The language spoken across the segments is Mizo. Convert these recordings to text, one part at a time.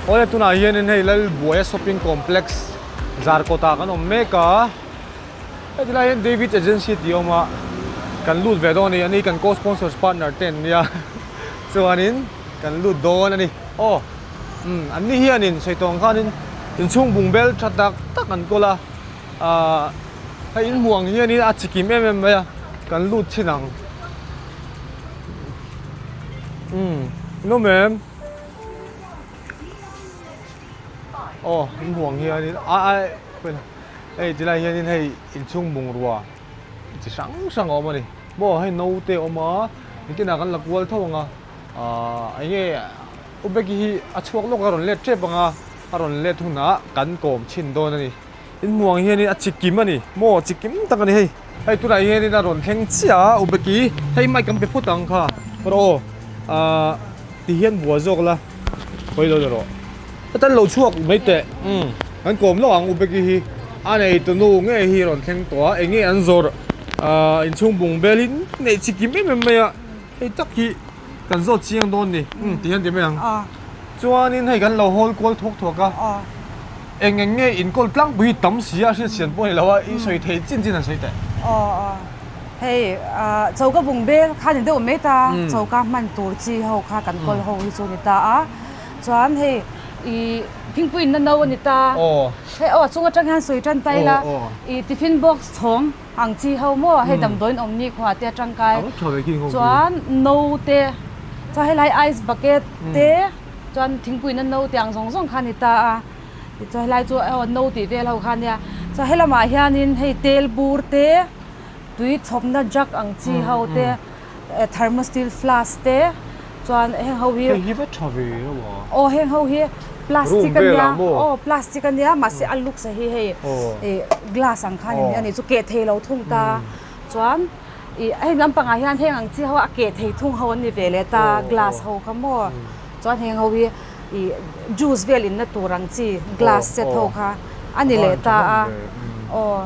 Awle tunah hianin hei Lalbuaia shopping complex Zarkawt ah kan awm mek a, heti lai hian David Agency tih a awm a, kan lut ve dawn a ni, ani kan co-sponsors partner te an nia chuanin kan lut dawn a ni aw umm an ni hianin sawi tawh ang khanin inchhung bung bel tha tak tak an kawl a ahh hei in hmuh ang hianin a chikim em em mai a kan lut thin ang umm nawm em. Aw in huang hianin a a hei tilai hianin hei inchhung bungrua chi hrang hrang a awm a ni maw hei naute a awm a nitin ah kan la kual tho ang a ahh eng nge u Becky hi a chhuak lawk a rawn let tep ang a a rawn let hunah kan kawm chhin dawn a ni in hmuh ang hianin a chi kim a ni maw chi kim tak a ni hei hei tunah hianin a rawn thleng chiah a u Becky hei mic kan pe phut ang kha rawh aw ahh ti hian bua zawk la hawi lo rawh heta lo chhuak mai teh umm kan kawm lawk ang u Becky hi a nei tunu nge hi rawn thleng tawh a eng nge an zawrh ahh inchhung bung belin neih chi kim em em mai a hei tak hi kan zawt chiang dawn ni umm ti hian ti mai ang chuanin hei kan lo hawl kual thuak thuak a eng eng nge inkawl tlangpui hi tam si a hriat sian pawh a ni lo a i sawi thei chin chin an sawi teh. Aw aw hei ah choka bung bel kha ni deuh mai ta choka hman tur chi ho kha kan kawl ho hi chu a ni ta a chuan hei ih thingpui inna no a ni ta hei aw a chung atang hian sawi tan ta ila ih tiffin box chhawng ang chi ho maw hei damdawiin awm ni khua te atangkai chuan no te chuan helai ice bucket te chuan thingpui inna no te ang zawng zawng kha a ni ta a. Tichuan helai chu aw no tih vel ho kha ania chuan helamah hianin hei tel bur te tui chhawpna jug ang chi ho te thermos steel flask te chuan heng ho hi Hei hi va tha ve lo a. Aw heng ho hi plastic ania aw plastic ania mahse a looks a hi hei ih glass ang khan a ni chu keh thei lo thung ta chuan ih heng lampangah hian heng ang chi ho a keh thei thung ho an ni ve leh ta glass ho kha maw chuan heng ho hi. Ih juice vel inna tur ang chi glass set ho kha a ni leh ta a aw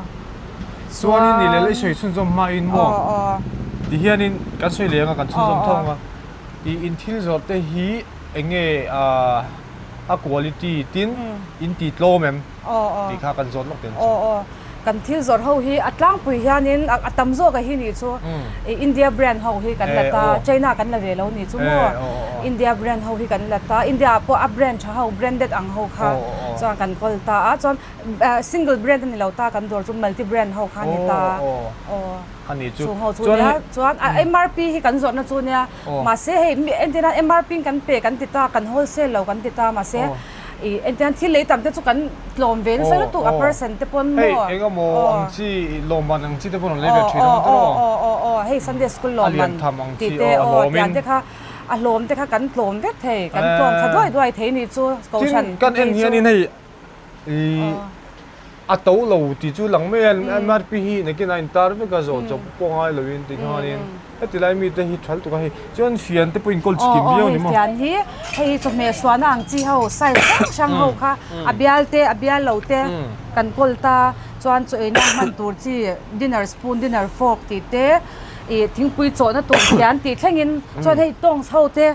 chuanin ni leh la i sawi chhunzawm hmain maw ti hianin kan sawi leh anga kan chhunzawm tho ang a ih in thil zawrh te hi eng nge a quality tin in ti tlawm em tih kha kan zawt lawk tel chu. Kan thil zawrh ho hi a tlangpui hianin a tam zawk a hi nih chu India brand ho hi kan la ta China kan la ve lo nih chu maw India brand ho hi kan la ta India ah pawh a brand tha ho branded ang ho kha chuan kan kawl ta a chuan single brand a ni lo ta kan dawr chu multi brand ho kha a ni ta aw chung ho chu nia chuan a MRP hi kan zawrhna chu nia mahse hei entirnan MRP in kan pe kan ti ta kan wholesale lo kan ti ta mahse I engtiang thil lei tam te chu kan tlawm ve nasa lutuk a percent te pawn maw. Hei eng emaw ang chi lawmman ang chi te pawn an lei ve thin ang tiraw. Aw aw aw hei Sunday school lawmman tih te aw tiang te kha a hlawm te kha kan tlawm vek thei kan tlawm tha duai duai thei nih chu kohhran te phei chu. Tin kan en hianin hei i a to lo tih chu lang mai a MRP hi nakin a intar vek a zawh chawp pawh ngai loin ti khanin. Heti lai mite hi thal tuk a hei chuan fian te pawh inkawl chikim viau a ni maw? Aw hei fian hi hei chawhmeh suahna ang chi ho size hrang hrang ho kha a bial te a bial lo te kan kawl ta chuan chaw eina hman tur chi dinner spoon dinner fork tih te ih thingpui chawhna tur fian tih thlengin chuan hei tongs ho te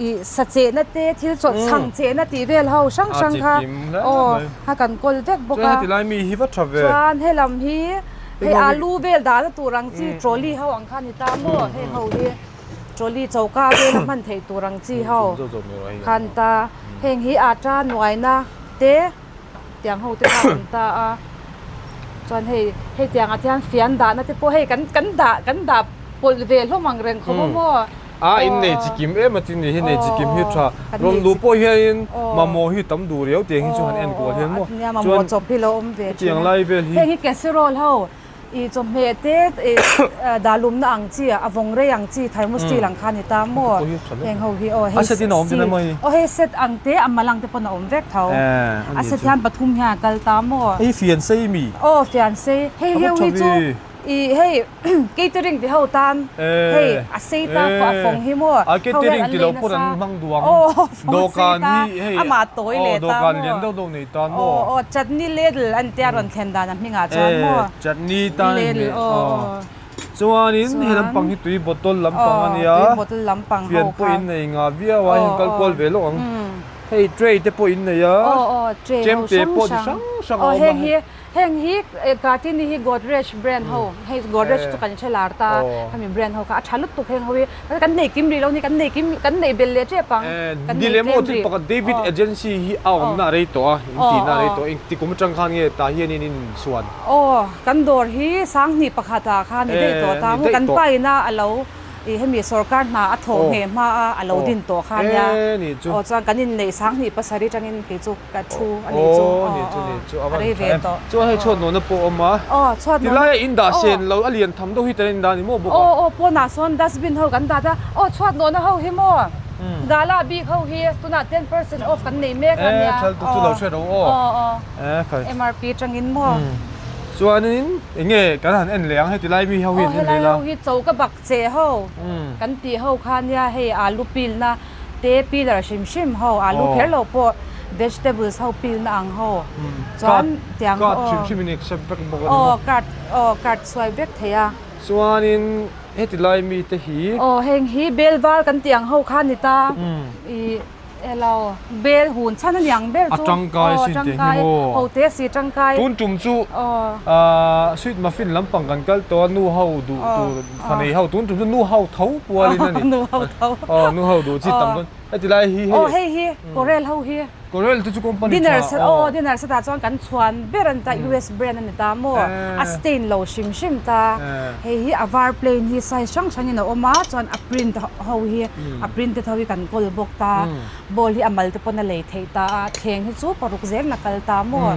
ih sa chehna te thil chawt chhang chehna tih vel ho hrang hrang kha aw kha kan kawl vek bawk a chuan heti lai mi hi va tha ve chuan helam hi hei alu vel dahna tur ang chi trolley ho ang kha a ni ta maw heng ho hi trolley choka vela hman theih tur ang chi ho kha a ni ta heng hi atta nuaina te tiang ho te kha a awm ta a chuan hei hei tiangah te hian fian dahna te pawh hei kan kan dah kan dah pawlh ve hlawm ang reng khawp a maw. A in nei chi kim em a tin ni hi nei chi kim hi tha rawn luh pawh hianin mamawh hi tam duh riau tiang hi chu han en kual hian maw chuan chawp hi lo awm ve hetiang lai vel hi heng hi casserole ho ih chawhmeh te ih dahlumna ang chi a vawng rei ang chi thermos steel ang kha a ni ta maw heng ho hi aw hei a set in a awm tina maw aw hei set ang te a mal ang te pawn a awm vek tho a set hian pathum hian a kal ta maw hei fian sei mi aw fian sei hei heu hi chu Ih hei catering ti ho tan hei a sei ta a fawng hi maw a catering ti lo pawh an hmang duh ang dawhkan hi hei amah tawi leh ta dawhkan lian deuh deuh nei tan maw aw chutney ladle an tia rawn thlen dan a hmingah chuan maw chutney tan ladle aw chuanin he lampang hi tui bottle lampang a nia tui bottle lampang ho kha fian pawh in nei ngah viau a heng kal kual ve lawk ang. Hei tray te pawh in nei a. Aw aw tray ho Chemte hrang pawh chi hrang. hrang hrang a Aw awm a heng hei. hi heng hi Kartini hi Godrej brand ho hei Godrej Eh. chu kan hre lar ta Aw. khami brand ho kha a tha lutuk heng ho hi kan nei kim rih lo ni kan nei kim kan nei belh leh tep ang Eh kan nei ni lem aw tlem thil rih. pakhat David Aw. Agency hi a Aw. awmna a rei tawh a in Aw tihna a rei aw. tawh engti kum atang khan nge tah hian in insuan. Aw kan dawr hi Sanghnih pakhat ah khan i daih tawh Eh ta ni maw daih kan tawh. pa ina a lo Ih hemi sorkar hna a thawh ngheh hma a a lo din tawh kha nia. Aw chuan kan inneih 20 7 tangin kei chu ka thu a nih chu. Aw nih chu nih chu a van rei ve tawh. Chuan hei chhuat nawhna pawh a awm a. Aw chhuat nawhna. Tilai a in dah sen lo a lian tham deuh hi tan a in dah a ni maw bawk a. Aw aw pawnah sawn dustbin ho kan dah a. Aw chhuat nawhna ho hi maw Gala bik ho hi tunah 10% off kan nei mek a nia. E thal tu chu lo hre ro aw. Aw aw. MRP tangin maw. Chuanin eng nge kan han en leh ang heti lai mi ho hi an en leh la. Aw helai ho hi choka bak che ho kan tih ho kha nia hei alu pilna te pillar hrim hrim ho alu kher lo pawh vegetables ho pilna ang ho chuan tiang card hrim hrim in accept vek bawk a ni maw. Aw card aw card suai vek thei a. Chuanin heti lai mi te hi. Aw heng hi bel val kan tih ang ho kha ni ta ih. Elo, bel hun chhan a niang ber chu. A tangkai sin teh hi maw. Ho te si tangkai. Tun tum chu sweet muffin lampang kan kal tawh a nu ho duh tur fanei ho tun tum chu nu ho tho pualin a ni. Nu ho tho. Aw nu ho duh chi tam dawn. Heti lai hi hei. Aw hei hi Corel ho hi. Corel te chu company tha. Dinner set aw dinner set ah chuan kan chhuan ber a ni ta US brand a ni ta maw. A stain lo hrim hrim ta. Hei hi a var plain hi size hrang hrangin a awm a chuan a print ho hi a printed ho hi kan kawl bawk ta ball hi a mal te pawn a lei theih ta a thleng hi chu paruk zel na kal ta maw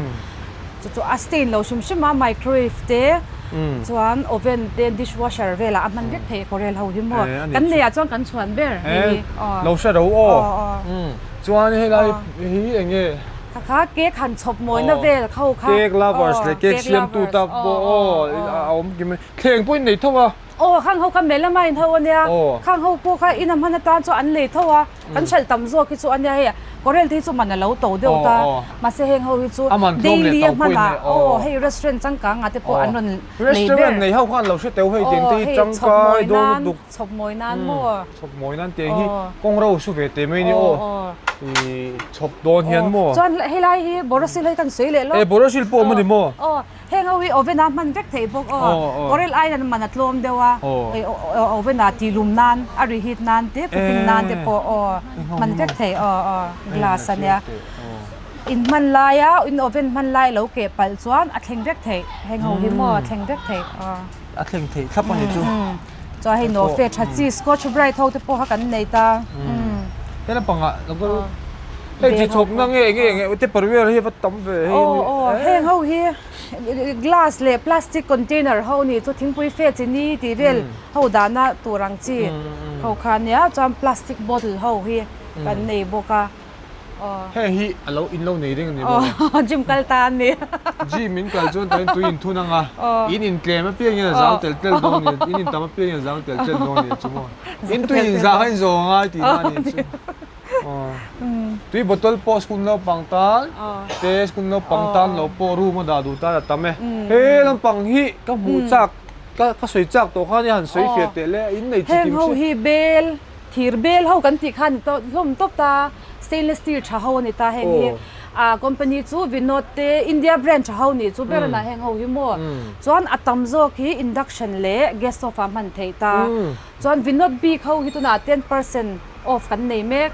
chu chu a stain lo hrim hrim a microwave te chuan oven te dishwasher velah a hman vek theih kawrel ho hi maw kan nei ah chuan kan chhuan ber hei hi aw lo hre ro aw chuan helai hi eng nge kha kha cake han chhawp mawina vel kho kha cake lovers leh cake siamtu tak pawh aw a awm kim thleng pawhin nei tho a. Aw khang ho kha Melama in ho ania, khang ho pawh kha in a hman atan chuan an lei tho a, kan hralh tam zawk hi chu ania hei Corel te hi chu man a lo to deuh ta, mahse heng ho hi chu daily a hman ah aw hei restaurant changkang ah te pawh an rawn lei ber. Restaurant nei ho khan lo hre teuh hei tiang te hi changkai dawn lutuk. Chhawp mawi nan maw. Chhawp mawi nan tiang hi kawng ro su ve teh mai ni aw i chhawp dawn hian maw. Chuan helai hi Borosil hei kan sawi leh lawk. E Borosil pawh awm a ni maw. Aw. Heng ho hi oven ah hman vek theih bawk aw. Corel aiin an man a tlawm deuh a, oven ah tihlum nan, a reheat nan te, cooking nan te pawh aw hman vek theih aw aw glass a nia. In hman laia in oven hman lai lo keh palh chuan a thleng vek theih heng ho hi maw a thleng vek theih aw. A thleng theih thlap a ni chu. Chuan hei nawhfe tha chi scotch brite ho te pawh kha kan nei ta. He lampangah lo kal hei chi chhawkna nge nge nge tupperware hi a va tam ve hei. Aw aw heng ho hi glass leh plastic container ho ni chu thingpui fe chi ni tih vel ho dahna tur ang chi ho kha ania chuan plastic bottle ho hi kan nei bawk a. Heng hi a lo in lo nei reng a ni maw? Aw, gym kal ta an ni. Gym in kal chuan tain tui in thun ang a, in in tlem apiangin a zang tel tel dawn a ni, in in tam apiangin a zang tel tel dawn a ni chu maw? In tui in zah kha in zawng a ngai tihna a ni chu. Tui bottle pawh school naupang tan te school naupang tan lo pawh room a dah duh tan a tam e. He lampang hi ka hmuh chak, ka sawi chak tawh khan i han sawi fiah teh le, in nei chi kim Heng ho hi bel Thir bel ho kan tih kha a ni tawh hlawm tawp ta, stainless steel tha ho a ni ta heng hi a company chu Vinod te India brand tha ho nih chu ber a na heng ho hi maw chuan a tam zawk hi induction leh gas stove ah hman theih ta chuan Vinod bik ho hi tunah 10% off kan nei mek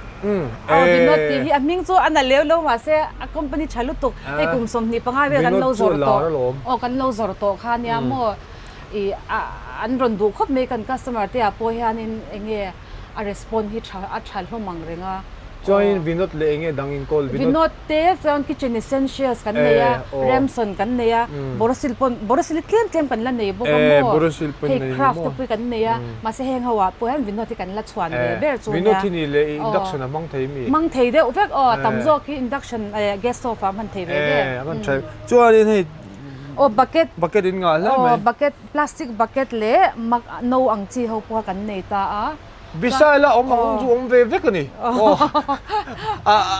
aw Vinod tih hi a hming chu a na leu lo mahse a company tha lutuk hei kum 25 vel kan lo zawrh tawh aw kan lo zawrh tawh kha nia maw. Ih an rawn duh khawp mai kan customer te ah pawh hianin eng nge a respond hi tha a tha hlawm ang reng a. Chuanin Vinod leh eng nge dang in call Vinod. Vinod te chuan kitchen essentials kan nei a, Ramson kan nei a, Borosil pawn Borosil hi tlem tlem kan la nei bawk a maw. Hei craft te pawh hi kan nei a, mahse heng ho ah pawh hian Vinod hi kan la chhuan ve ber chu nia. Vinod hi ni leh induction a hmang thei mi? Hmang thei deuh vek aw, tam zawk hi induction gas stove ah hman thei ve ve. A hman tha chuanin hei Aw bucket. Bucket in ngah hle mai. Aw bucket plastic bucket leh mug no ang chi ho pawh kha kan nei ta a. Bisaila awm ang chu awm ve vek a ni. Aw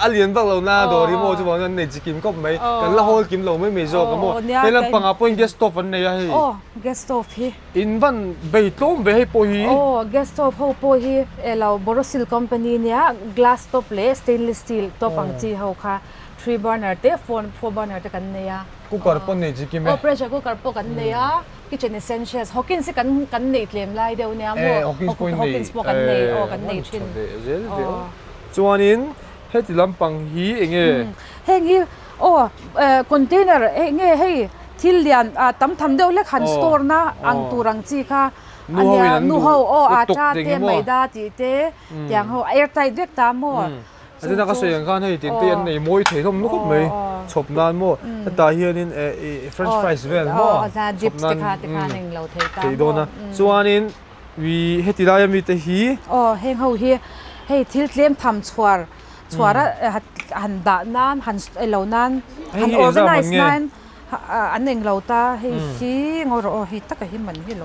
a lian vak lo na dawr hi maw chuvang chuan an nei chi kim khawp mai. Kan la hawl kim lo mai mai zawk a maw. Hei lampangah pawhin gas stove an nei a hei. Aw gas stove hi. In van bei tlawm ve hei pawh hi. Aw gas stove ho pawh hi elo Borosil company nia glass top leh stainless steel top ang chi ho kha three burner te four burner te kan nei a. Cooker pawh nei chi kim e. Aw pressure cooker pawh kan nei a. Kitchen essentials Hawkins hi kan kan neih tlem lai deuh nia maw Eh, Hawkins pawh in nei Hawkins pawh kan nei aw kan nei thin tha ve zel ve aw. Chuanin heti lampang hi enge Heng hi aw container enge hei thil lian ah tam tham deuh hlek han store na ang tur ang chi kha Nu ho in an nu duh ho aw lutuk atta te te enge maw maida tih te tiang ho air tight vek ta maw A tina ka sawi ang khan hei tin te an nei mawi thei hlawm lutuk mai chhawp nan maw hetah hianin eh french fries vel maw chhawp nan thei dawn a chuanin ih heti laia mite hi aw heng ho hi hei thil tlem tham chhuar chhuar a han dah nan han elo nan han organize nan an englo ta hei hi ngaw rawh aw hei taka hi man hi lo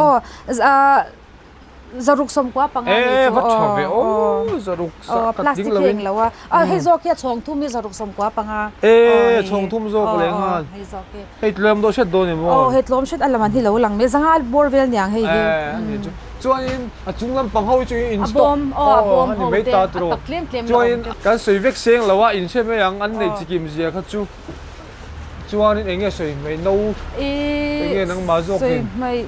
aw Zaruk sawmkua panga ni chu. Eh, va tha ve aw, zaruk sa ka tling lo in. Plastic hi englo a. A hei zawk hi a chhawng thum hi zaruk sawmkua panga. Eh, chhawng thum zawk leh nghal. Hei zawk hi. Hei tlawm dawh hret dawn em aw? Aw, hei tlawm hret a lam an hi lo lang mai. Zanga bawr vel niang hei hi. Eh, ani chu. Chuanin a chung lampang ho hi chu in stock. A bawm, aw a bawm ho te, a tak tlem tlem la awm te. Chuanin kan sawi vek seng lo a, in hre mai ang an nei chikim zia kha chu. Chuanin eng nge sawi hmei no? Eng nge nangmah zawk in? Sawi hmei.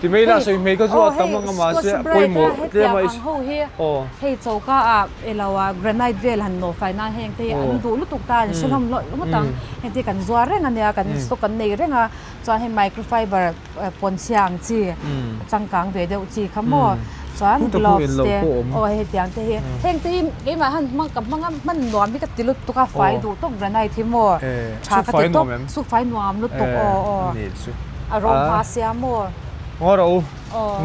Ti mai la sawi hmei ka chu a tam anga mahse a pawimawh tlem a hetiang ang ho hi hei choka ah elo ah granite vel han nawh fai nan heng te hi an duh lutuk ta an hre hlawm hlawh ngawt ang heng te hi kan zuar reng ania kan stock kan nei reng a chuan hei microfiber pawnchhia ang chi changkang ve deuh chi kha maw chuan gloves te aw hetiang te hi heng te hi keimah han hmang ka hmang a hman nuam hi ka ti lutuk a fai duh tawk granite hi maw tha ka ti tawp sukfai nuam lutuk aw aw. A rawng hma sia maw? Ngaw rawh u.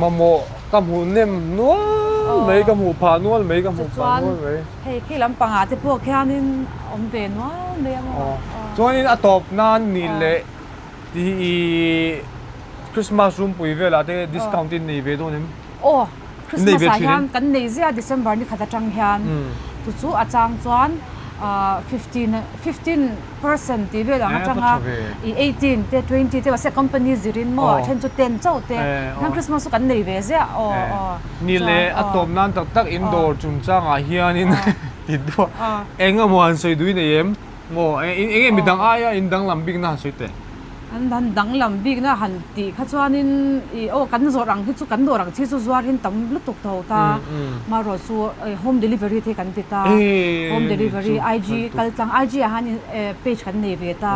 Mamawh ka hmuh nem nual mai, ka hmuh phah nual mai, ka hmuh phah nual mai. Hei khi lampangah te pawh khianin awm ve nual mai a maw? Chuanin a tawp nan ni leh i Christmas rumpui velah te discount in nei ve dawn em? Aw, Christmas ah hian kan nei ziah December ni khat atang hian chu chu a chang chuan 15 percent tih vel ang atanga i 18 te 20 te mahse company zirin maw a then chu 10 chauh te hian Christmas chu kan nei ve ziah aw aw. Ni leh a tawp nan tak tak in dawr chungchangah hianin ti duah eng emaw han sawi duh i nei em maw eng nge midang aia in danglam bikna han sawi teh. An han danglam bikna han tih kha chuanin ih aw kan zawrh ang hi chu kan dawr ang chi chu zuar hin tam lutuk tho ta marawh chu home delivery te hi kan ti ta home delivery IG kal tlang IG ah hian page kan nei ve ta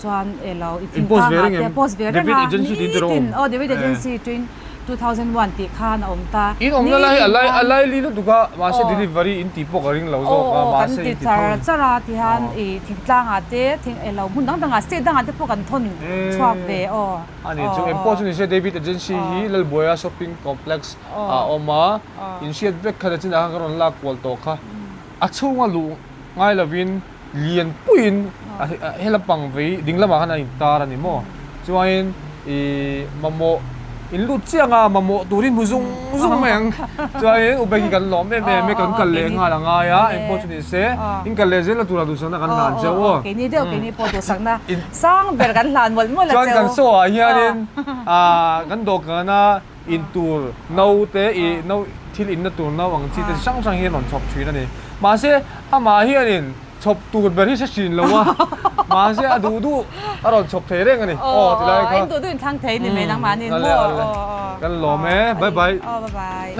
chuan elo i thingtlang ah te post ve reng a nitin aw David Agency twin 2001 tih khan a awm ta. In awmna lai hi a lai a lai li lutuk a, mahse delivery in tih pawh ka ring lo zawk a, mahse in ti tho. Kan ti char char a tihian i thingtlang ah te thing elo hmun dang dang ah state dang ah te pawh kan thawn chhuak ve aw. A ni chu engpawh chu ni se David Agency hi Lalbuaia shopping complex ah a awm a, in hriat vek kha na chinah khan ka rawn lak kual tawh kha. A chhunga luh ngai lovin lian puiin he lampang vei ding lamah khan a intar a ni maw chuanin ih mamawh in lut chiang a mamawh turin hmu zung zung mai ang chuanin Ubeki hi kan lawm em em e kan kal leh nghal a ngai a engpawh chu ni se in kal leh zel na tura duhsakna kan hlan cheu aw keini deuh keini pawh duhsakna sang ber kan hlan mawlh mawlh a cheu chuan kan saw ah hianin ah kan dawhkana In tur no te ih no thil inna tur no ang chi te chi hrang hrang hi an rawn chhawp thin a ni. Mahse amah hianin chhawp tur ber hi hre thin lo a, mahse a duh duh a rawn chhawp thei reng a ni. Aw ti lai kha. Aw in duh duh in thlang thei ni mai nangmahni maw. Kan lawm e, bye bye. Aw bye bye.